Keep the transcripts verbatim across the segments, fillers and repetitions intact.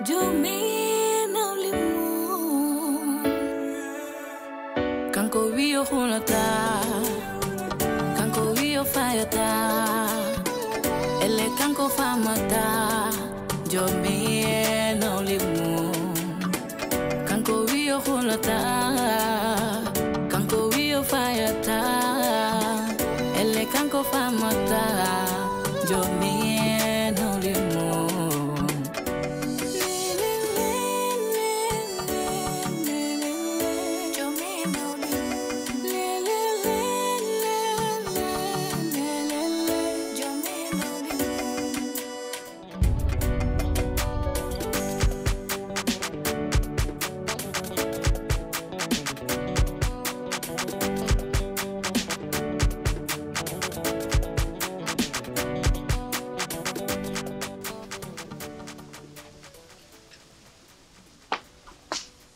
Joomi nawlimum, kanko wiyo hulata, kanko wiyo fayata, elle kanko famata. Joomi nawlimum, kanko wiyo hulata, kanko wiyo fayata, elle kanko famata. Joomi nawlimum.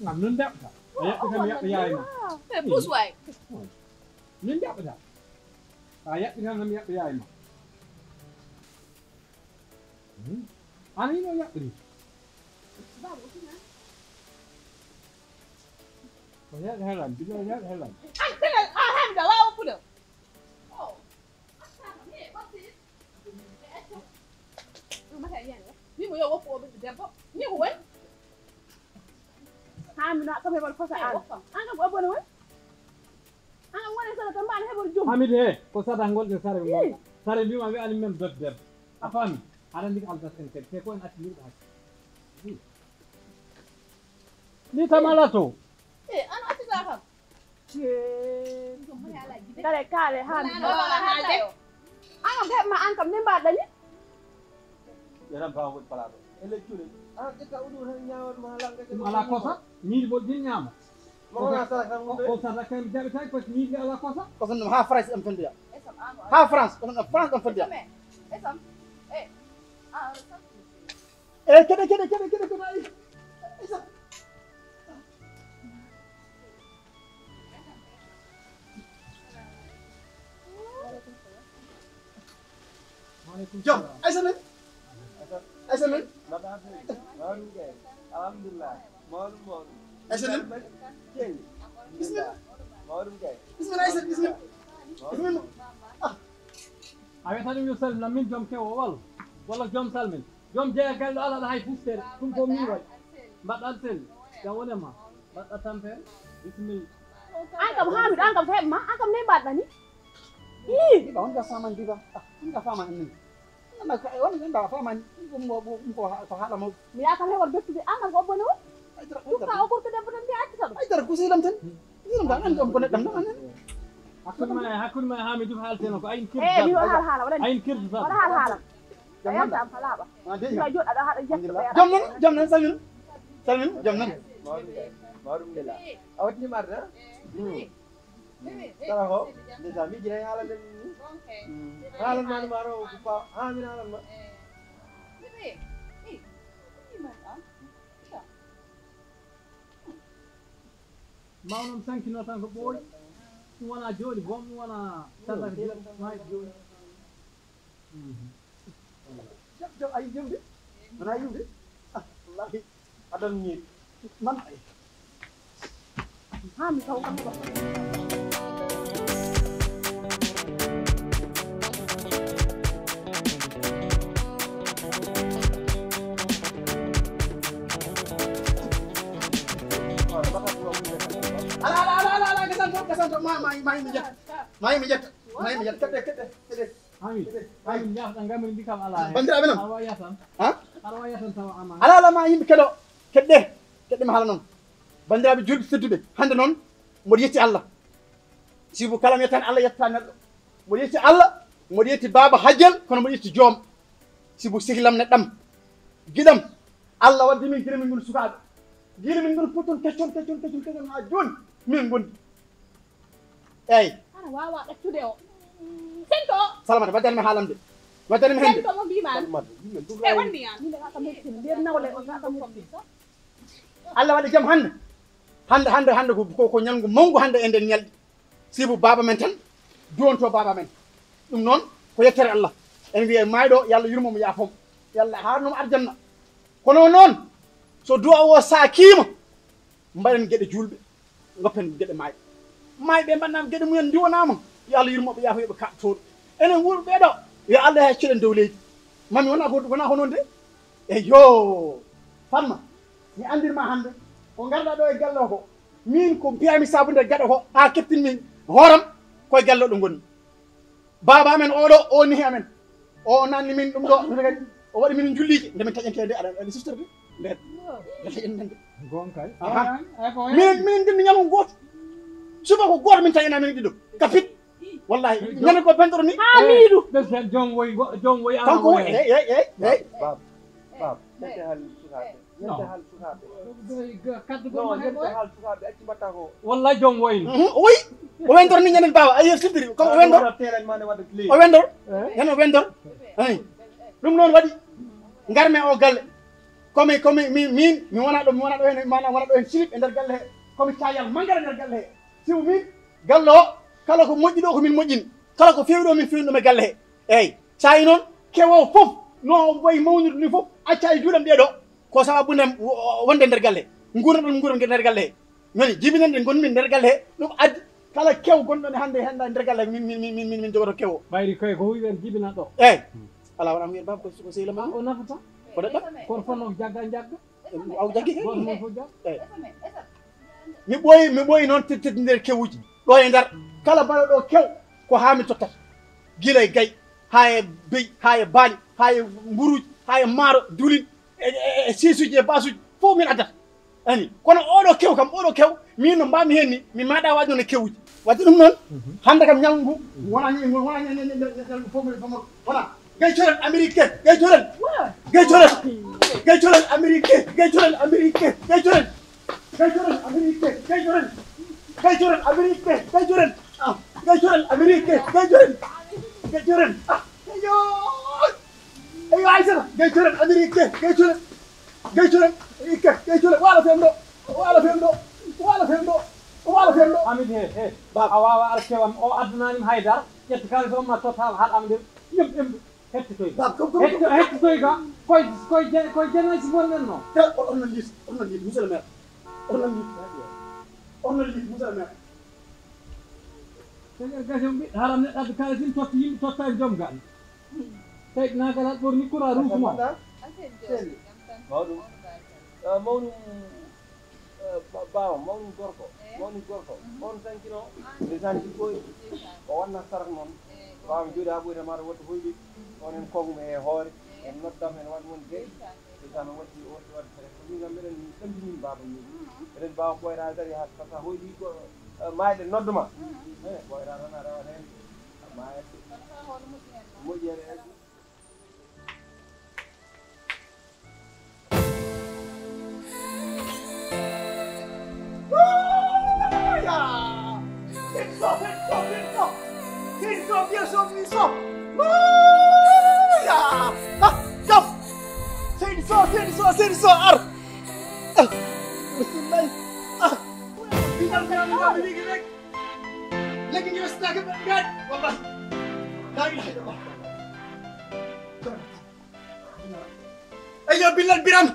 Ngam nun jaɓɓata. A yaɓɓi kam yaɓɓi yaay ma. Eh, puus waay. Nun jaɓɓata. A yaɓɓi kam kam yaɓɓi yaay ma. Hmm. An hino yaɓɓi. Ko yaɗ helan, bila yaɗ helan. An tele, a hamda, wa o pulo. Oh. Mata yani. Ni mo yo woppu o ɓiɗɗo debbo. Ni ko woni? Ha mi no kam heɓal fosa an. An kam ko abone woni? An kam woni sala tan mbaɗa heɓal jom. Hamid he, ko sata ngol de sare ngol. Sare mbima wi ani même dot debbo. A faami? Aɗa andi ko aldat en kadi. Te ko en acci yimɓe hacci. Ni tam ala to. Eh, an accita kam. Dare kaale ha mi. An kam heɓma an kam ne mbaɗɗani. Yaram bawa woni palaɗo. Ele cule. An ƴetta udu tan ñawat ma langa. Ɗum ala kosa. Miiɗi bo ɗin ñaama. Mo wona sara kam. O sata kam jaɓi tay ko miiɗi ala kosa. Ko ɗum ha France am fendiya. Ha France, ko ɗum France am fendiya. Esam. Eh. Ah, esam. Eh, kede, kede, kede, kede, kede, ay. Isa. Jam, Aïssa men. Aïssa men. Alhamdulillah. Mawɗum, mawɗum. Aïssa men. Bismillah. Mawɗum kay. Bismillah, Aïssa, bismillah. Bismillah. Ah. A wiyata ɗum yo salmin, min joom kewo walla, walla joom salmin. Joom jeeya galle ala hay fustere, ɗum ko min waɗi. Mbaɗɗa sel, jam wone ma. Mbaɗɗa tampere, bisimilla. An kam Hamidou, an kam ko heɓma, an kam ne mbaɗɗa ni. Ii. Biba, on ka faman biba. Ah, on ka faman annin. An ka on ka faman, ɗum ko, ɗum ko ha-, ko haala mo. Mi ya kam heɓon bettude, an kam ko bone won. Ay, dara, ay, dara. Ɗum ka o gorko debbo tan mbiya acci tan. Ay, dara, ko sehil am tan. Sehil am tan, an kam ko neɗɗo am tan, an. Hakkunde ma, hakkunde ma e Hamidou haalteno ko ayin kirdi. Eh, mi waɗa haala, waɗa. Ayin kirdi tan. Waɗa haala, haala. Jam nan. Jam nan, jam nan, salmin. Salmin, jam nan. Mawɗum kay. Mawɗum gila. A waɗi numéro de? Hmm. Sara ko? Déjà, mi jira haala le ni. Hmm. Haala ma numéro ko pa, ha mi haala ma. Ma onon sankino tan ko ɓooyi. Ɗum wona jooɗi boom, ɗum wona sallaka jooɗi, maayi jooɗi. Mhm. Jam, jam, ayi, jam de? Wona yiwde? Ah, wallahi. Adan ñiiɓ. Man ay. Ha mi taw kam ko. Ala, ala, ala, ala, ala, gasan to, gasan to, ma, ma, ma, mi jetta. Ma, mi jetta. Ma, mi jetta. Kedde, kedde, kedde. Amin. Amin. Amin. Yahɗa ngamri ndi kam ala hen. Bandiraɓe non. Awa yatan. Ha? Awa yatan tawa ama. Ala, ala, ma yimɓe keɗo. Kedde. Kedde mi haala non. Bandiraɓe julɓe tedduɓe. Hande non. Mboɗo yetti Allah. Sibu kala mi yettani Allah yetta neɗɗo. Mboɗo yetti Allah. Mboɗo yetti Baba Hajjel. Kono mboɗo yetti joom. Sibu sehil am neɗɗam. Giɗam. Allah waddi min gila min ngoni sukaaɓe. Gila min ngoni puccon keccon, keccon, keccon, keccon ha joni. Min gondi. Eyyi. Ana wawa ɗaccude o. Sento. Salamata, waddani mi haalamde. Waddani mi hande. Sento mo mbima an. Salamata, yimɓe ɗum e wonni an. Yimɓe ka kam hettino. Nder nawle o ka kam hettino. Allah waɗi jam hande. Hande, hande, hande ko, ko, ko ñalngu mawngu hande e nden ñalɗi. Sibu baaba men tan, duwonto baaba men. Ɗum noon, ko yettere Allah. En wiye maayɗo, yo Allah yurmo mo, yaafo mo. Yo Allah haarno mo arjanna. Kono noon, So duwaaw o saakiima, mbaɗen geɗe juulɓe, ngoppen geɗe maayɓe. Maayɓe mbaɗnaa geɗe mumen, ndiwanaama. Yo Allah yurmo ɓe, yaafo yo ɓe kaaɗ toon. Enen wuurɓe ɓee ɗo, yo Allah heccu ɗen dow leydi. Mami wonaa ko, wonaa ko noon de. Eyo, Fatma, mi anndir ma hannde, ko ngarɗaa ɗo e galle o ko, miin ko mbiyaa-mi saabunnde gaɗa ko, haa keptin-mi hooram, ko e galle o ɗo ngon-mi. Baaba amen oo ɗo, o nehi amen. O naatni min ɗum ɗo, nde kadi, o waɗi min njulliije, nde min taƴantee nde, aɗa, aɗa siftori de. Nde, nde taƴanten de. Goonga kay. Aha. Minen, minen ndenndi ñalngu gooto. Subaka ko gooto min taƴanaa minen ɗiɗo. Ka fit. Wallahi, ñande ko bentoro ni. Hamidu. Ɓe sen joom woyi, go-, joom woyi, kanko, woyi. Ey, ey, ey, ey. Baaba, baaba, ƴette haal sukaaɓe. Non. Ƴette haal sukaaɓe. Kaddu gol non, ma hay ƴette boy. Haal sukaaɓe, acci mbatta ko. Wallahi joom woyi. Mhm, o woyi. O wendor ni ñanden baaba, ayi siftori, comme o wendor. Wala telen mane wadde play. O wendor. Eh? Ñande o wendor. Eyi. Ɗum noon waɗi. Ngar-mi o galle. Komi, komi, mi, min, mi wona ɗo, mi wona ɗo heen, maanaam wona ɗo heen silip e nder galle he. Komi caayal mangara nder galle he. Sibu min, galle o, kala ko moƴƴi ɗo ko min moƴƴini. Kala ko feewi ɗo min feewni ɗum e galle he. Eeyi. So a yi noon, kewo fof, no wayi mawnirde ni fof, acca e juuɗam ɗee ɗo, ko sababu nden wo-, wonde nder galle. Nguurndam ɗam nguurndam nder galle he. Noni, jibinande ngonmi nder galle he, ɗum addi kala kew gonɗo ne hannde hannde nder galle he, min, min, min, min, min jogoto kewo. Ɓayri koye ko huwi ɓen jibina ɗo. Eeyi. Alaa, wona mi wiyata baaba ko, ko sehil am. Ah, o nafata. Ko daɗɗa? Kono fof noon jagga jagga. Aw jaggi kay. Gooto noon fof jagga. Eeyi. Mi ɓooyi, mi ɓooyi noon teddude nder kewuuji. Ɗo e Ndar, kala mbaɗa ɗo kew, ko haa mi tottata. Gila e gayi, haa e beyi, haa e baali, haa e mburuuji, haa e maaro, dulin, e, e, e siisuuji, e baasuuji, fof min addata. Ani, kono oɗo kew kam, oɗo kew, min no mbaami heen ni, mi maaɗa waaj noon e kewuuji. Wadde ɗum noon, hannde kam ñalngu ngu, wona ñe-, wona ñe-, ñe-, ñe-, ñe-, ñalngu fof, fof, fof, wona. Gay colen Amérique, gay colen. Gay colen. Gay colen Amérique, gay colen Amérique, gay colen. Gay colen Amérique, gay colen. Gay colen Amérique, gay colen. Ah, gay colen Amérique, gay colen. Gay colen. Ah, ayo. Ayo, Aïssata, gay colen Amérique, gay colen. Gay colen Amérique, gay colen. Wala fen ɗo. Wala fen ɗo. Wala fen ɗo. Wala fen ɗo. Amit, he, he. Baba. A wawa ar kewam. O addananima haydara. Ƴetta kalis o ma total haɗam nder. Yim, yim. Hettitoy. Bab, kam, kam, kam. Hetto-, hettitoy ga. Koy, koy je-, koy jeunesse wonɗen no. Te, o-, on nan liis, on nan liis, monsieur le maire. On nan liis. On nan liis, monsieur le maire. Te ga-, gasam ɓiɗɗo haram neɗɗo adda kala sin totta yimɓe, totta e joom galle. Tawi nagal aɗa ɓorni kura ruufu ma. Seni. Mawɗum. Eh, mawɗum. Eh, ba-, baawo, mawnin gorko, eh, mawnin gorko. Mhm. On sankino, ah, ndeysaan, jikkooy. Ndeysaan. O wanna sarak noon. Eh, baawo, mi jooɗi haa ɓoyta, maɗa waɗta hoyɗi. Mhm. On en kong mi e hoore. Eh. En noddam, en waɗ mon geɗi. Ndeysaan. Ndeysaan, o watti, o watti waɗde sarak. Ko min kam, meɗen ɗemɗini baaba min. Mhm. Eɗen baawa ɓoyra dari haa tata hoyɗi ko, eh, maayɗe nodduma. Mhm. Eh, ɓoyra tan a rewa heen. A maaya. Kono haa hoore moƴƴi heen noon. Moƴƴi heen. Seydi Sow, Seydi Sow, Seydi Sow, Seydi Sow. Wuuya! Ah, kam! Seydi Sow, Seydi Sow, Seydi Sow, ar! Ah, bismillahi. Ah, bingal kala mi wami ligi rek. Legi ni wasta ke ben gad. Wallahi. La ilaha illallah. Ayo, Bilal Biram.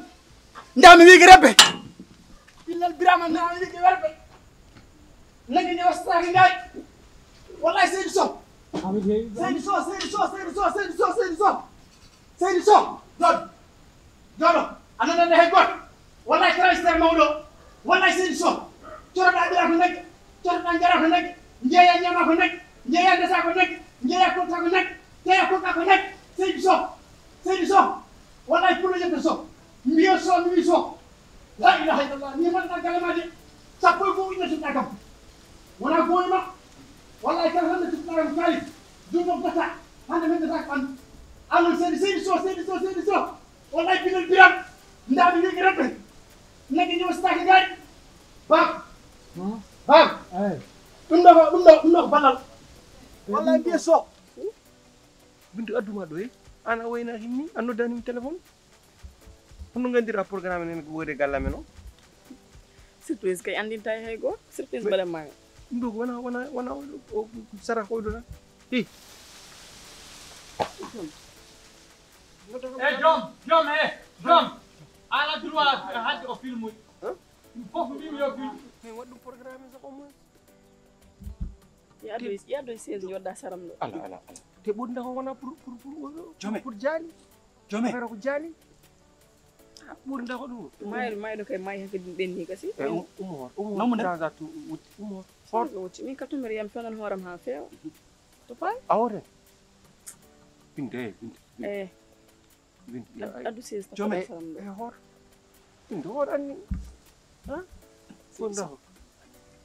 Ndaa mi wiige rebbe. Bilal Biram, ndaa mi wiige werbe. Nagi ne wasta ke ngay. Wallahi Seydi Sow. Seydi Sow, Seydi Sow, Seydi Sow, Seydi Sow, Seydi Sow. Seydi Sow. Jooɗo. Jooɗo. A nanande hay gooto. Wallahi transfert mawɗo. Wallahi Seydi Sow. Coroɗaa ɓira ko nagge. Coroɗaa njaraa ko nagge. Njeeyaa ñaamaa ko nagge. Njeeyaa ndesaa ko nagge. Njeeyaa koltaa ko nagge. Teeyaa kolkaa ko nagge. Seydi Sow. Seydi Sow. Wallahi pullo yetta Sow. Mbiya Sow, mi wi Sow. La ilaha illallah. Ni man na galama de. Sappo e fof ujunere suɓɗa kam. Wona gooyi ma. Wallahi kala hande suɓɗa kam kaalis. Jungo gata. Hande men gata ko ɓandu. Amin Seydi, Seydi Sow, Seydi Sow, Seydi Sow. Wallahi Bilal Biram. Ndaa mi wiige rebbe. Nagge ñoo staaki ngaari. Bab. Hmm? Bab. Eey. Ɗum ɗo ko, ɗum ɗo, ɗum ɗo ko ballal. Eey, wallahi ɗum mbiye ɗo. Sow. Bintu adduma ɗo e? An a waynaaki ni, a noddaani mi téléphone. Hono nganndiraa programme men ko woni e galle amen o? Surprise kay anndintaa hay gooto. Surprise mbaɗan maa. Ɗum ɗo ko wona, wona, wona o, o, o sara ko ɗo tan. Hi. Eh, joom, joom, eh, joom. Ala Hadde o filmuji. Ɗum fof mbimi yo film. Min waɗ ɗum programme sax au moins. Yadoy yadoy seize jodda saram ɗo. Ala, ala, ala. Te ɓurda ko wona pour pour pour oɗo. Jome. Pour jani. Jome. Affaire ko jani. Ɓurda ko ɗum. Mayɗo mayɗo kay may hake ɗum ɓenni kasi. E um umor umor. Nomu nder. Daga tu wutti umor. Forɗo wutti min katumere yam fenan hooram ha feewa. To pay. Awore. Binde binde. Eh. Binde. Addu seize. Jome. Saram ɗo. E hor. Binde hor anni. Ha? Ko ndaho.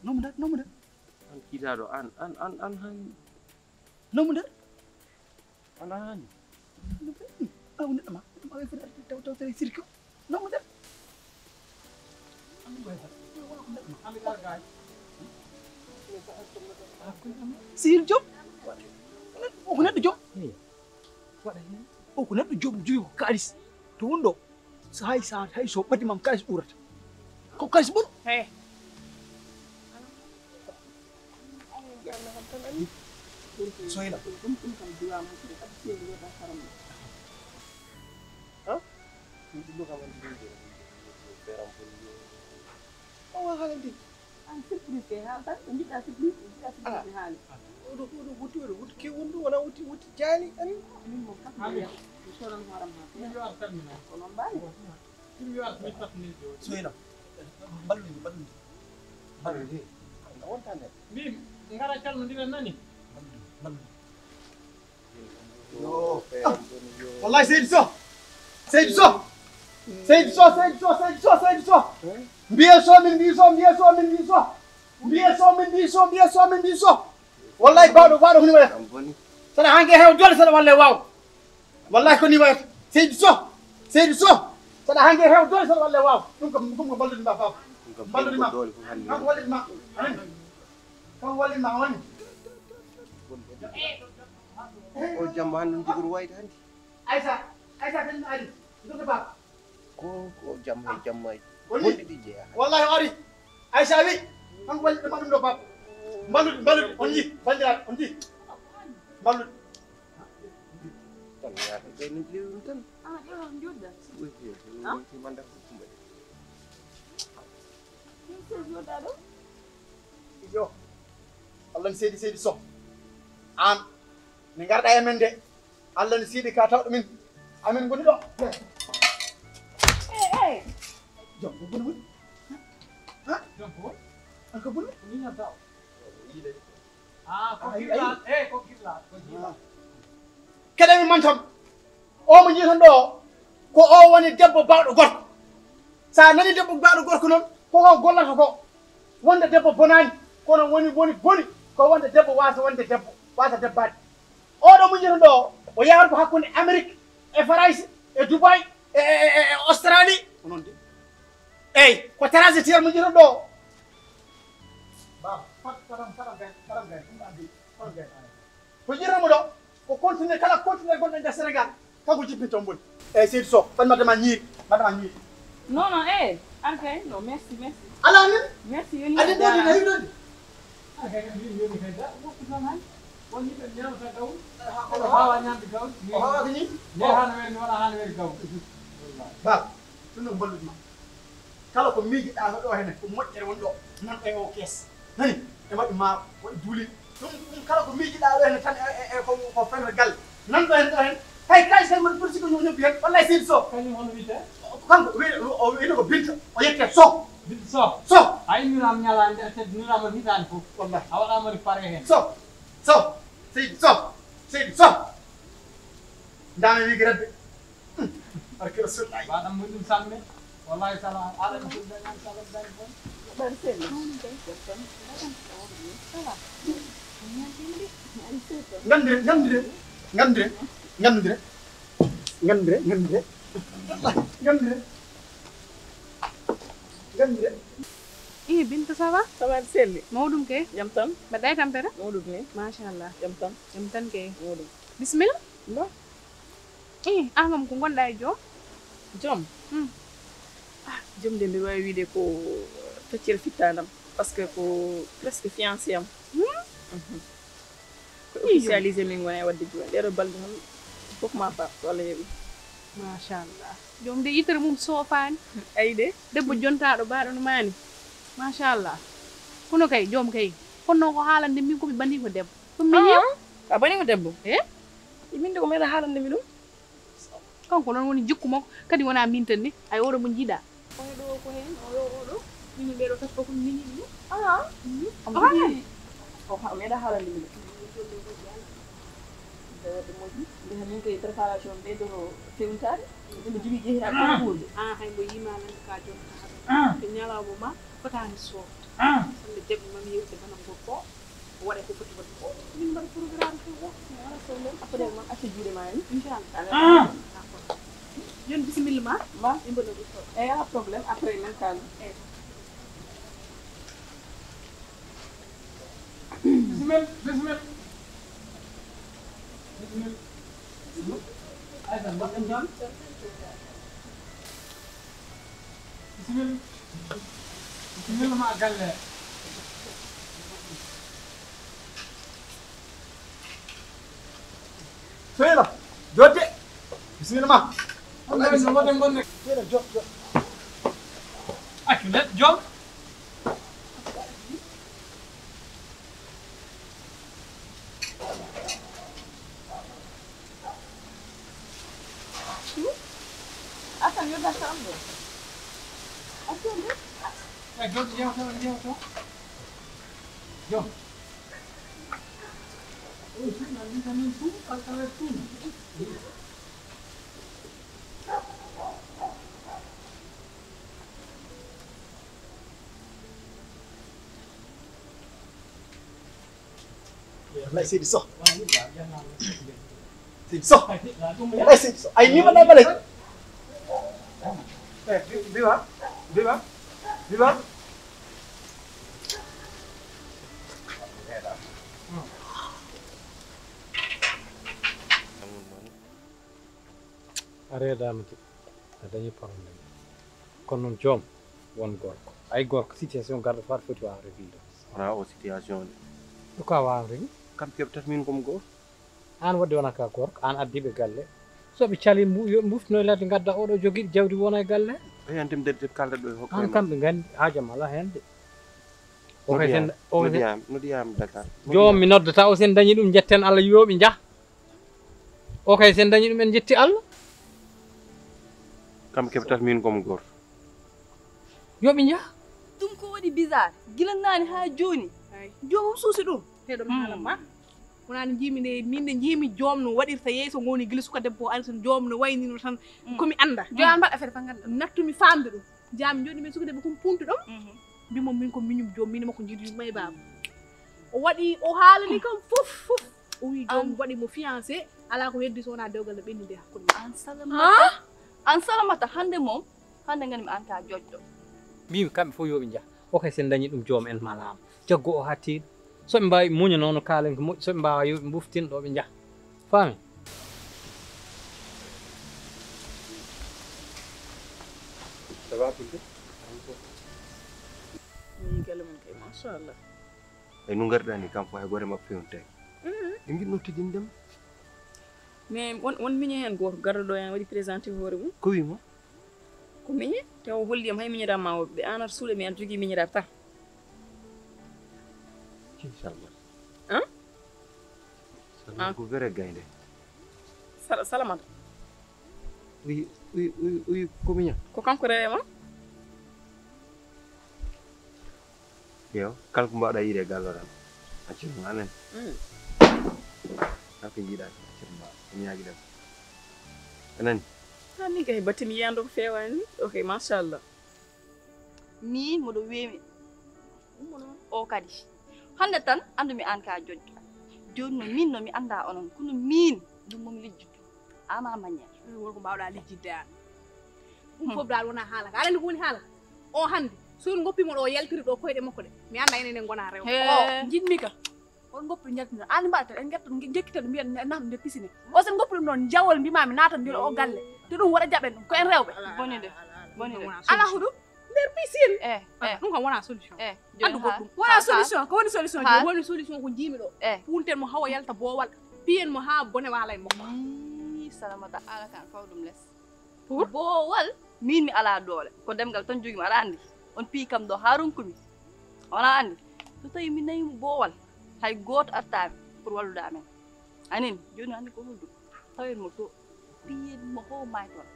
Nomu nder nomu nder. An kiidaɗo an an an an han. Nomu nder. Alaa haali. Aw neɗɗo ma ma wi foti taw tawtere sirki o. Nomu nder. Sihil jom. O ko neɗɗo jom. O ko neɗɗo jom jogi ko kaalis to won ɗo. So hay sa hay so ɓaddi mam kalis ɓurata ko kalis ɓur. Hey. Soyla. Ha? Ɗum ɗo kam anndi ɗum ɗo. Awa haalde. An surprise kay haaltan, ɓe njiɗɗa surprise, ɓe njiɗɗa surprise haali. Oɗo oɗo wuti oɗo wuti ke wondu wona wuti wuti jaali an. Min mo kam mi soran horam ha. Ko non mbaali. Soyla, ballude ballude ballude. A wonta nder. Mbimi ngara calmodiren nani. Ballude ballude. Wallahi seydi so. Seydi so. Seydi so seydi so seydi so seydi so. Mbiye so min mbi so mbiye so min mbi so. Mbiye so min mbi so mbiye so min mbi so. Wallahi bawɗo bawɗo ko ni wayata. Saɗa hanke heew doole saɗa walle waaw. Wallahi ko ni wayata. Seydi so. Seydi so. Saɗa hanke heew doole saɗa walle waaw. Ɗum kam ɗum ko ballude ma baba. Ballude ma. Kanko wallit ma. Amin. Kanko wallit ma woni. O jamma hannde ɗum jogori wayde hannde. Aysa. Aysa tan ari. Ɗum ko baba. Ko ko jamma e jamma e. Woni. Wonde ɗi jeeya. Wallahi o ari. Aisha wi kanko walli ɗo mbaɗum ɗo bab. Mballuɗi mballuɗi on yi bandiraɓe on yi. Mballuɗi. Tan yaata ɓe min ƴeewi ɗum tan. Ah ƴeewa ko jodda. Wi wi wi manda ko kumba. Min se jodda ɗo. Yo. Allah ne seedi seedi so. An ne ngarɗa e men de. Allah ne siiɗi ka tawɗo min amin ngoni ɗo. Eh eh. Jom ko boni woni. Ha? Jom ko woni. An ko boni. Ko ni na taw. Ah ko kibla. Eh ko kibla. Ko kibla. Kede mi mantam. O mo jiitan ɗo ko o woni debbo bawɗo gorko. Sa nani debbo bawɗo gorko noon ko o gollata ko. Wonde debbo bonani kono woni woni boni ko wonde debbo wasa wonde debbo wasa debbaade. Oɗo muññata ɗo o yahata ko hakkunde Amérique e Farayse e Dubai e e e e Australie. Ko noon de. Eyyi ko transitaire muññata ɗo. Baba pat patam patam gay patam gay ɗum addi patam gay. Ko ƴirramo ɗo ko continue kala continue gonɗo nder Sénégal kanko jippinto mboni. Eyyi seydi Sow ɓen mbaɗde ma ñiiri mbaɗde ma ñiiri. Non non eh ar kay non merci merci. Ala min. Merci yoni. Adi ɗo dina hiɗo. Ar kay kam min yoni kay da woppi tan hay. Won yimɓe ñaamata gawri. Kono wawa ñaamde gawri. O wawa ko ñiiri. Nde hano weli wona hano weli gawri. Baba ɗum no mballude ma. Kala ko miijiɗa ko ɗo hene ko moƴƴere woni ɗo nan ɗo e o kees nani e waɗi maaro waɗi duulin ɗum ɗum kala ko miijiɗa ɗo hene tan e ko ko fenre galle nan ɗo hen ɗo hen hay kalis tan mbaɗa politique ñoo ñoppi hen wallay seydi Sow kañum hono wiyte kanko o wiyete ko binta o yette Sow binta Sow Sow a innirama ñalande a teddinirama hitaani fof wallahi a waɗama ri pare hen Sow Sow seydi Sow seydi Sow ndame wigi rabbe Barke Rasulullahi. Waɗan mo ɗum samme. Wallahi sala aɗa ɗum dañan sala dañ kon. Ɓar sel. Ngandire, ngandire, ngandire, ngandire, ngandire, ngandire, ngandire, ngandire, ngandire. Ih, Binta, ça va? Ça va, selli. Mawɗum ke? Jam tan. Mbaɗɗa e tampere? Mawɗum ni. Machallah. Jam tan. Jam tan ke. Mawɗum. Bismillah. Ba. Eh, an kam ko gonɗa e joom? Joom? Hmm. Ah, joom de mbiɗa wawi wiide ko feccere fittandam. Parce que ko presque fiancé am. Hmm? Mhm. Ko officialisé min gona e wadde jooni. Ɗeɗo balɗe tan fof ma faam so Allah jaɓi. Machallah. Joom de yitere mum soofaani. Ayi de. Debbo jontaaɗo baaɗo no maani. Machallah. Kono kay, joom kay. Kono ko haalande min ko mi ɓadii ko debbo. Ɗum min yiw. A ɓadii ko debbo? Eh? Min de ko meeɗa haalande mi ɗum. Kanko noon woni jikku makko. Kadi wonaa min tan ni. Ay oɗo mo njiiɗaa. Oɗo ɗo ko heen, oɗo, oɗo. Min ɓeɗo tas fof ko min yiɗi. Ah. Mhm. Omo jogii. O ha-, meeɗa haalande min. Ɓe waɗde moƴƴi. Ndeha min kay préparation ɓe ɗo fewnitaade. Ɓe jogii jeehiraɓe fof ɗo. Ah, hay mbo yima nan ka joom ka haɗa. Ɓe ñalawma ma fotaani softa. Sande jaɓi mami yewte bana gorko. O waɗa ko foti waɗde ko. Min mbaɗa programme ko o. Mi ara so noon. Après, man acca juuɗe ma ni. Inchallah. D'accord. Yon bisimilla ma. Ma. Min mbaɗa ko. Eh, a problème. Après, min kaal. Eh. Bisimilla, bisimilla. Bisimilla. Aysa, mbaɗɗon jam? Bisimilla. Bisimilla ma galle. Seyla, jodde. Bisimilla ma. Seyla, jodde, jodde. Accu let jom. Asan, yo gas am ɗo. Asan, de. Eh, jom, jom, jom, jom, jom. Jom. Oh, sina, sina, sina, sina. Wallaay Seydi Soh. Seydi Soh. Wallaay Seydi Soh. Ay, ni ma na bale. Eh, bi-, biwa. Biwa. Biwa. A reedaama de, a dañi problème. Kono noon joom won gorko. Ay gorko, situation garɗo faat foti waawde réglude. Wonaa o situation de. Ɗo ka waawde réglude? Kam keɓtat min ko mo goto. Aan waɗde wona ka gorko, aan addiiɓe galle. So ɓe calii mbu-, yo ɓe mbuftono e ladde ngadda oɗo jogii jawdi wona e galle. Ɓe anndi mi dañde kalda ɗo e hokka. Aan kam ɓe nganndi haaju am alaa heen de. O kay sen, o kay sen. Noddiyaam, noddiyaam Dakar. Joom mi noddata o sen dañi ɗum njetten Allah yo ɓe njah. O kay sen dañi ɗum en njetti Allah. Kam keɓtat min ko mo goto. Yo ɓe njah. Ɗum ko waɗi bizarre. Gila naane haa jooni. Ay. Joomum suusi ɗum. Heɗo mi haala ma. Wonaa no njiimi nde, min nde njiimi joom no waɗirta yeeso ngoni gila suka debbo o ari tan joom no waynino tan. Mm. Ko mi annda. Joom an mbaɗa affaire fa ngannduɗaa. Nattumi faamde ɗum. Jam joni min suka debbo kum puntu ɗum. Mhm. Mbimo min ko miñum joom min makko jiidu yumma e baaba. O waɗi, o haalani kam fof, fof. O wi joom waɗi mo fiancé, alaa ko heddi so wonaa dewgal no ɓenni nde hakkunde maɓɓe. An Salamata. An Salamata, hannde moom, hannde ngani mi an ka joƴƴo. Mbimi kamɓe fof yo ɓe njah. O kay sen dañi ɗum joom en malaama. Jaggo o hattiiɗo. So ɓe mbaawi muña noon no kaalen ko moƴƴi, so ɓe mbaawaa yo ɓe mbuftin ɗo ɓe njah. Faami? Ça va, Binta? Eyi, galle mon kay, machallah. E no ngarɗaa ni, kam fof hay gooto e maɓɓe fewntaaki. Mhm. Ɓe ngiɗno tijjinde ma. Mais won, won miñe heen gooto garɗo ɗo heen waɗi présenté hoore mum. Ko wi mo? Ko miñe, te o holli yam hay miñiraama o ɓe aanata suuɗe mi aɗa jogii miñiraaɓe tan. Inchallah. An? Salma ko were gaynde. Sal-, Salamata. Uy, uy, uy, uy, ko miña. Ko kanko rewe ma? Yo, kala ko mbaawɗaa yiide e galle o tan, accir ma amen. Mm. Kala ko njiiɗaa, accir ma, mi ñaagi ɗam. A nani? Ha, min kay batti mi yiyande ko feewaani. Ok, machallah. Ni mboɗo weewi. O kadi. Hannde tan, anndu mi aan ka joƴƴo. Jooni no min no mi annda onon, kono min, ɗum momi lijjittu. Ama maññe. Ɗum woni ko mbaawɗaa lijjitde aan. Ɗum fof daal wonaa haala ka. Aɗa anndi ko woni haala ka? O hannde, so on ngoppiima ɗo, o yaltiri ɗo koyɗe makko ɗe. Mi annda enen en ngonaa rewɓe. Hee. O, njiɗmi ka. On ngoppi njaltina. Aan mbaɗata, en ngetta, njekkita ɗum, mbiyen, na-, naata nder pisine. O sen ngoppi ɗum noon, jawol mbimaami naata nder o galle. Te ɗum waɗa jaɓen ɗum, ko en rewɓe. Boni de. Boni de. Ala huɗum. Nder pisine. Eh, eh. Ɗum kam wonaa solution. Eh, andu goɗɗum. Wonaa solution, ko woni solution jooni? Woni solution ko njiimi ɗo. Eh. Punten mo hawa yalta boowal. Piyen mo haa bone waala e makko. Ii, Salamata, ala kan faw ɗum les. Boowal, min mi alaa doole. Ko demngal tan njogii mi, aɗa anndi. On piyi kam ɗo haa ronkumi. Wona anndi. So tawii mi nayi boowal, hay gooto artaani pour wallude amen. Anin, jooni anndi ko holɗum? Tawen mo to, piyen mo ho maay toon.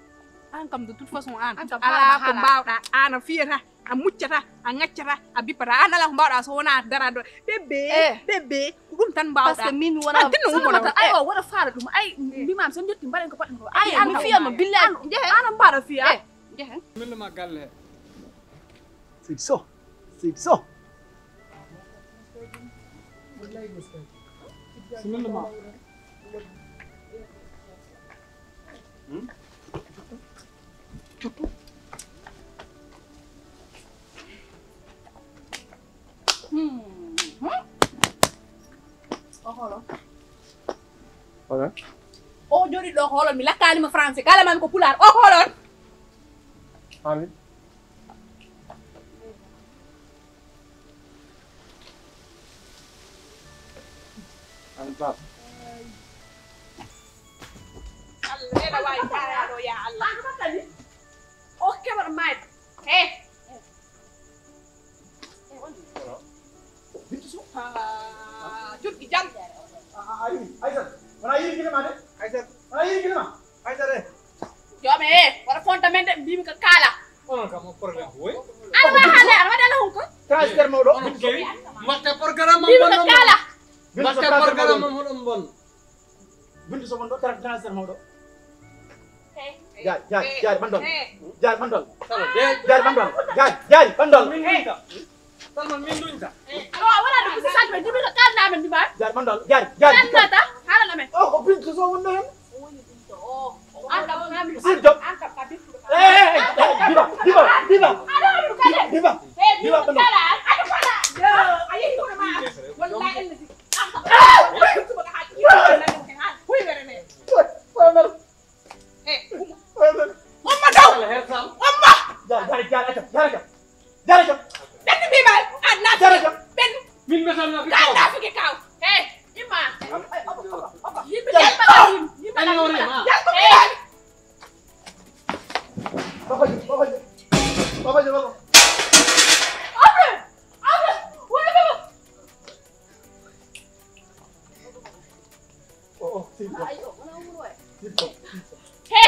Aan kam, de toute façon, aan, aan kam, alaa ko mbaawɗaa, aan a fiyata, a muccata, a ŋaccata, a bippata. Aan alaa ko mbaawɗaa so wonaa daraade ɗo. Bébé, eh, bébé, ko ɗum tan mbaawɗaa. Parce que min mi wona, aan tinno ummono. Ay, o wona faala ɗum. Ay, eh, mbimaam so njotti mbaɗen ko poɗɗen ko. Ay, aan mi kam, fiyama, billahi. Aan, aan mbaɗa fiya. Eh, njehen. Min ma galle. C'est ça. C'est ça. Bismillah. Hmm? Hmm. O holo. Hola. O jooɗi ɗo holo, mi lakkaali mo français. Kala mami ko pulaar. O holo. Amin. An baba. Allah, ena waawi taaraɗo, ya Allah. O keɓat maayde. He. Bintu Sow. Ah, jurgi jam. Ah, ah, ah, Aïssata. Wona yiri gine ma de. Aïssata. Wona yiri gine ma. Aïssata, eh. Joome, eh, wona fonta men de, mbimi ko kaala. Onon kam o problème ko woy. Ala hale, ala waɗi ala hunko. Transfert mawɗo. Onon kewi. Mbatte programme am. Mbimi ko kaala. Mbatte programme am hoɗon bon. Bintu Sow won ɗo, tra-, transfert mawɗo. Jaari, jaari, jaari, ɓanndol. Jaari, ɓanndol. Jaari, ɓanndol. Jaari, jaari, ɓanndol. Min winta. Salman, min duñta. Awa, wala ɗum, ko sisal men, jibita kalna men, jibita. Jaari, ɓanndol. Jaari, jaari. Kalna ta, haala men. O, ko Bintu Sow wonno hen. An kam, an kam. Sir Diop. An kam, ka Bintu. Eh, eh, eh, eh, Biba, Biba, Biba. Aɗa waɗi ɗum kadi. Biba. Eh, Biba, Biba, ɓanndol. Kala, aɗa kala. Yo, a yehi kono ma. Wallahi, en nasi. An kam. Suba ka haji. Hoy were ne. Hoy, hoy, hoy. Eh, umma. Umma daw. Umma. Jaari, jaari, jaari, acca, jaari, acca. Jaari, acca. Ɓendu mbiɓal, an naafiki. Jaari, acca. Ɓendu. Min mi tan naafiki kaw. Naafiki kaw. Eh, imma. Yimɓe yalɓe yimɓe. Yalɓe yalɓe. Papa ji, papa ji. Papa ji, papa. Abre. Abre. Wala baba. Oh, oh, sirko. Sirko, sirko. He!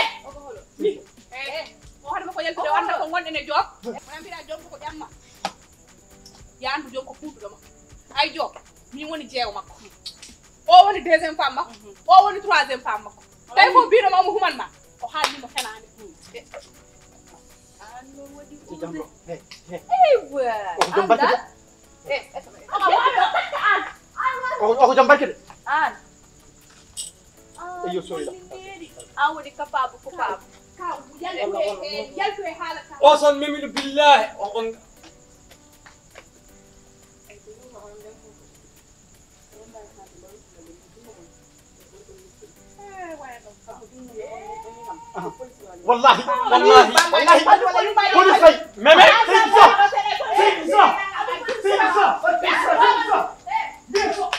Ni. He. O haɗa ko yaltude, o annda ko ngonɗen e Joop. Wona mbiɗa Joop ko ƴamma. Ya anndu Joop ko fuutuɗo ma. Ay Joop, min woni jeewo makko. O woni deuxième femme makko. O woni troisième femme makko. Tawi ko mbiɗo ma omo human ma. O haalni mo fenaande. He, he. Eywa. O ko jom barke de. Anda. Eh, eh, eh. O, o ko jom barke de. An. Eyyo, soyla. An woni capable, coupable. Ka, yaltu e, e, yaltu e haala ka. O son memiɗo billahi, o, on. Wallahi, wallahi, wallahi. Police lay. Meme. Seydi Sow. Seydi Sow. Seydi Sow. Seydi Sow.